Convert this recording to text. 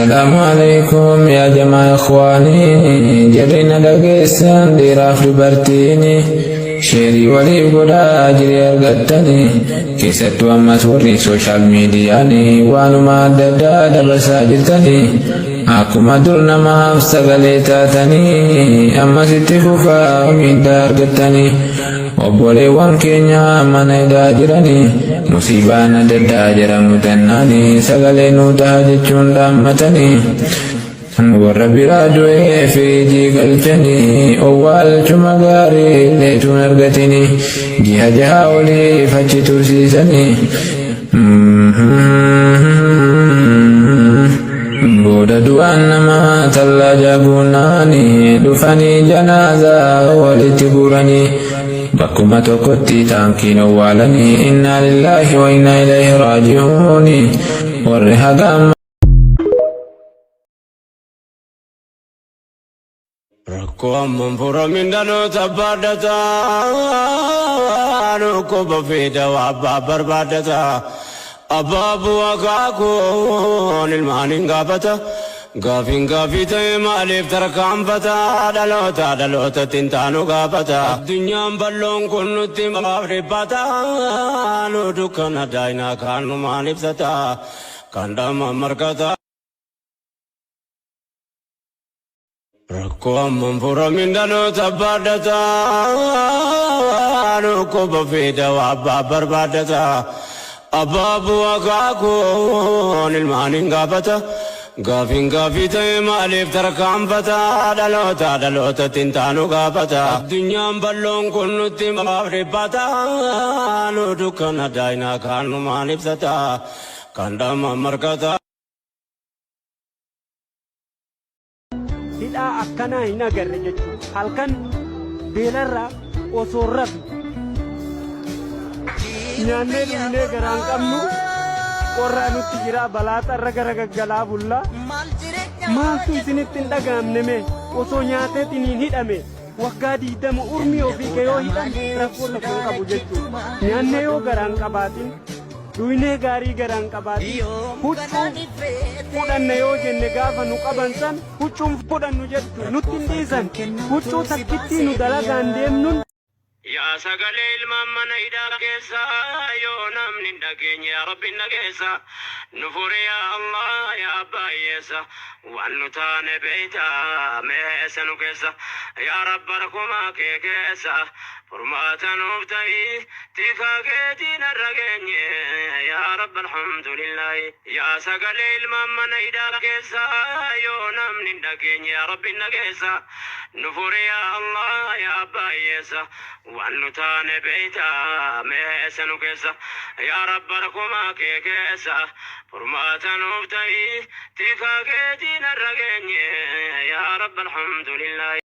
Assalaamu alaikum yaa jamaa ikhwaanii, jarri na dhageessan dhiiraaf dubartiini, share waliif godhaa jirii argattanii. Keessattuu ammas warri social miidiyaanii waanuma adda addaa dabarsaa jirtanii, akkuma dur namaaf sagalee taatanii ammas itti fufaa miidhaa argattanii. Obboleewwan keenya mana hidhaa jiranii musiibaan adda addaa jedhamu tannaanii sagalee nuu taha jechuun dhaammatanii, warra biraa du'ee firiijii galchanii owwaalchuma gaarii illee tuun argatanii ji'a 6 oliif achi tursiisanii. Booda du'aan namaa tallaa guunnaanii dhufanii janaazaa walitti guuranii bakkuma tokkotti taankiin owwaalanii. Innaa lillaahi wa innaa ilayhi raaji'uuni. Warri haga amma Rakkoo amman furamin dhaloota baadhata, dhukkuba fi dawaa abbaa barbaadata. Abbaa bu'aa kaakuun ilmaan hin gaafata. Gaafiin gaafii ta'e maaliif tarkaanfata? Dhaloota dhalootatti hin taanu gaafata. Addunyaan bal'oon kun nutti maaf dhiphata? Nu dukkana daayinaa kaan numaan ibsata. Kan dhama markata. Rakkoo amman furamin dhaloota baadhata, dhukkuba fi dawaa abbaa barbaadata. Abbaa bu'aa kaakuun ilmaan hin gaafata. Gaafiin gaafii ta'e maaliif tarkaanfata? Dhaloota dhalootatti hin taanu gaafata. Addunyaan bal'oon kun nutti maaf dhiphata? Nu dukkana daayinaa kaan numaan ibsata. Kan dhama markata. Hidhaa akkanaa hin agarre jechuudha. Halkan beelarraa osoo hin rafne nyaannee dhugnee garaan qabnu, qorraa nutti jira, balaaxarra gara gaggalaa bullaa. Maaltu isinitti hin dhaga'amne mee? Osoo nyaateetiin hin hidhame waggaa 20 urmii ofii kee yoo hidhame rakkoo tokko hin qabu jechuudha. Nyaannee yoo garaan qabaatin, dhuynee gaarii garaan qabaatin, huccuu fudhanna yoo jenne, gaafa nu qaban san huccuun fudhannu jechuudha. Nutti hin dhiisan. Huccuu takkittii nu dalagaan deemnuun. Yaa sagalee ilmaan mana hidhaa keessa, yoo namni hin dhageenye yaa Rabbi hin dhageessa. Nu furi yaa Allah, yaa abbaa hiyyeessa. Waan nu taane beeyta, meessa nu keessa. Yaa Rabba, rakumaa kee keessa furmaata nuuf ta'i, tikaa keetiin har'a geenye. Yaa Rabba, alhamdulillahi. Yaa sagalee ilmaan mana hidhaa keessa, yoo namni hin dhageenye yaa Rabbi hin dhageessa. Nu furi yaa Allah, yaa abbaa hiyyeessa. Waan nu taane beeyta, meessa nu keessa. Yaa Rabba, rakumaa kee keessa furmaata nuuf ta'i, tikaa keetiin har'a geenye. Yaa Rabba, alhamdulillahi.